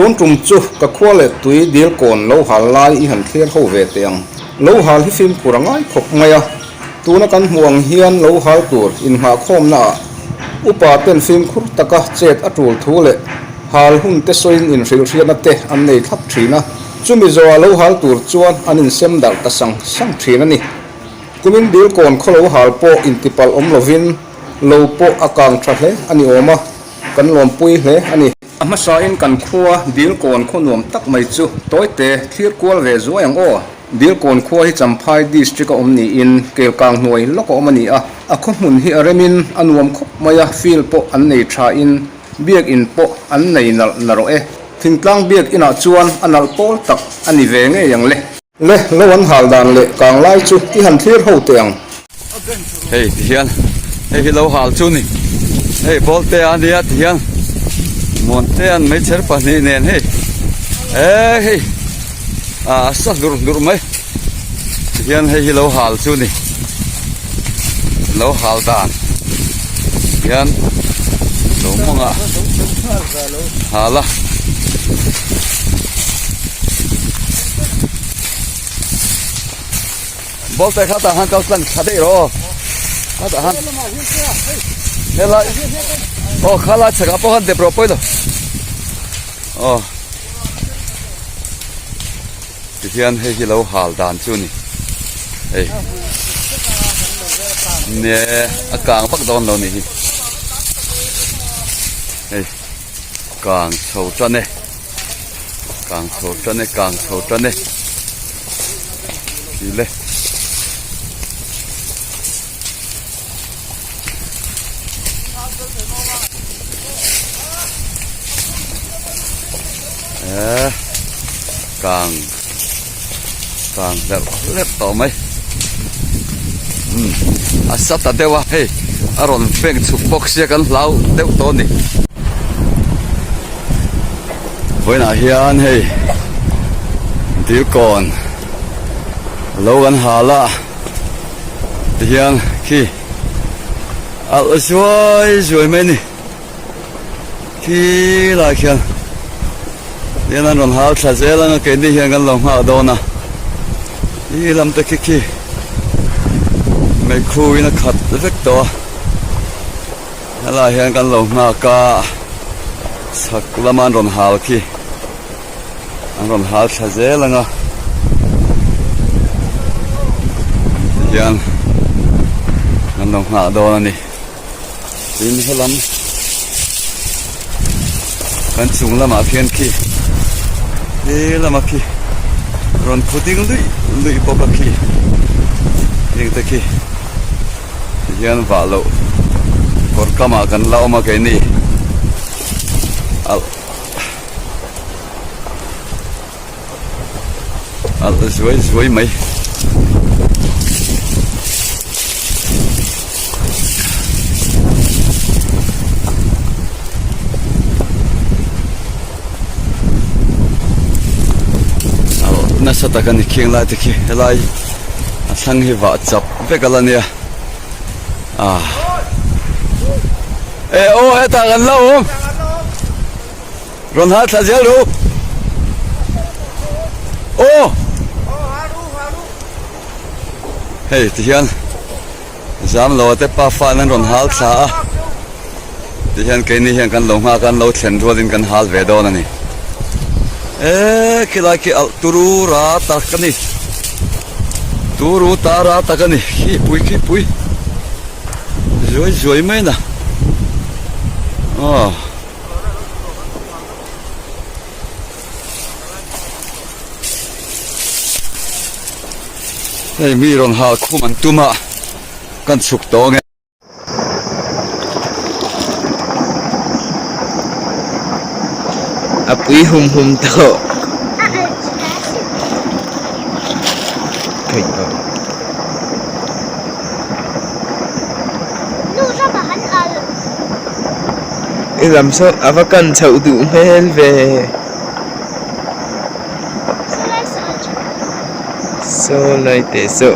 Tun tum chu ka khua leh tui dil kawn lo hal lai i han thlir ho ve teh ang. Lo hal hi fimkhur a ngai khawp mai a, tuna kan hmuh ang hian lo hal tur inngahkhawmna ah upa ten fimkhur taka chet a tul thu leh hal hun te sawiin inhrilhhriatna te an nei thlap thin a, chumi zawhah lo hal tur chuan an insem darh ta sang sang thin a ni. Kumin dil kawn khaw lo hal pawh intipalh awm lovin lo pawh a kang tha hle a ni awm a, kan lawmpui hle a ni. A hmasain kan khua Dilkawn khaw nuam tak mai chu tawite thlir kual ve zuai ang aw. Dilkawn khua hi Champhai District a awm niin Kelkang hnuai lawk a awm a ni a. A khaw hmun hi a remin a nuam khawp mai a, field pawh an nei thain biakin pawh an nei nalh narawh e. Thingtlang biakinah chuan a nalh pawl tak a ni ve ngei ang le. Le, lo an hal dan leh kang lai chu i han thlir ho teh ang. Hei ti hian hei hi lo hal chu ni hei ball te a nia ti hian muan te an meichher pahnih nen hei eh hei ah sa hlurh hlurh mai ti hian hei hi lo hal chu ni lo hal dan hian lo mawngah hal a. Ball te kha tah han kal tlang thla daih rawh aw kha tah han helai aw kha lai chhakah pawh khan dep rawh pawi lo aw tihian hei hi lo hal dan chu a ni hei ne a kang vak dawn lo nih hi hei kang chho tan e. Kang chho tan e kang chho tan e tih le eh kang kang hlerh hlerh tawh mai umm a sa ta deuh a hei a rawn feng chhuk bawk sia kan hlau deuh tawh a ni. Vawiinah hian hei dilkawn lo kan hal a tihian khi alh zuai zuai mai a ni khi lai khian tihian an rawn hal thla zel ang a keini hian kan lo nghak dawn a ti lam te khi khi meikhu in a khat vek tawh a. Helaiah hian kan lo nghak a, chhak lama an rawn hal khi an rawn hal thla zel ang a tihian kan lo nghah dawn a ni tin helam kan chung lamah khian khi he lama khi rawn khu ding luih luih bawk a khi heng te khi. Tihian vah loh kawr kamah kan la awm a keini alh alh zuai zuai mai. Alh nasa tak a ni khing lai te khi helai a thlang hi vah chap vek a la nia ah e aw hetah kan la awm rawn hal thla zel ru aw hei tihian zam lo te pa fan an rawn hal thla a tihian keini hian kan lo nghak a an lo thlen rualin kan hal ve dawn a ni e khilai khi alh turu ra tak a ni turu ta ra tak a ni khi pui khi pui zuai zuai mai na aw. Hei mi rawn hal khum an tum a kan chhuk tawh ange. A pui hum hum tawh. I lam saw a va kan chhoh duh hmel ve. Saw lai teh saw.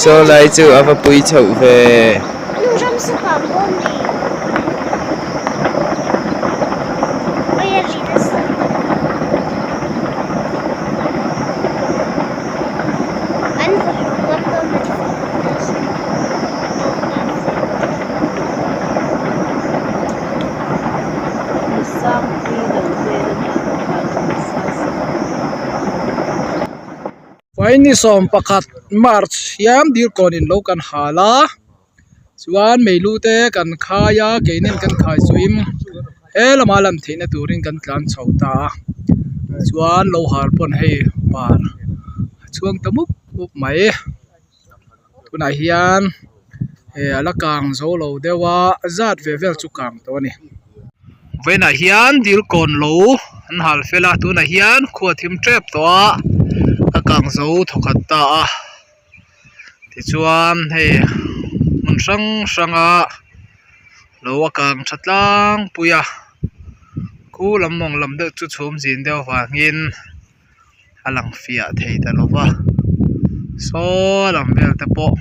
Saw lai chu a va pui chhoh ve. Vaini 11 March hian Dilkawn in lo kan hal a chuan meilu te kan khai a keinin kan khai chu in he lama lan theihna turin kan tlan chho ta a chuan lo hal pawn hei par a chhuang ta mup mup mai tunah hian eh a la kang zo lo deuh a zat ve vel chu kang tawh a ni. Vawiinah hian Dilkawn lo an hal fel a tunah hian khua thim tep tawh a a kang zo thawkhat ta a tichuan hei hmun hrang hranga lo a kang tha tlangpui a khu lam mawng lam deuh chu chhum zin deuh avangin. a lang fiah thei ta lo va saw lam vel te pawh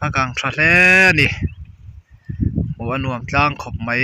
a kang tha hle a ni hmuh a nuam tlang khawp mai.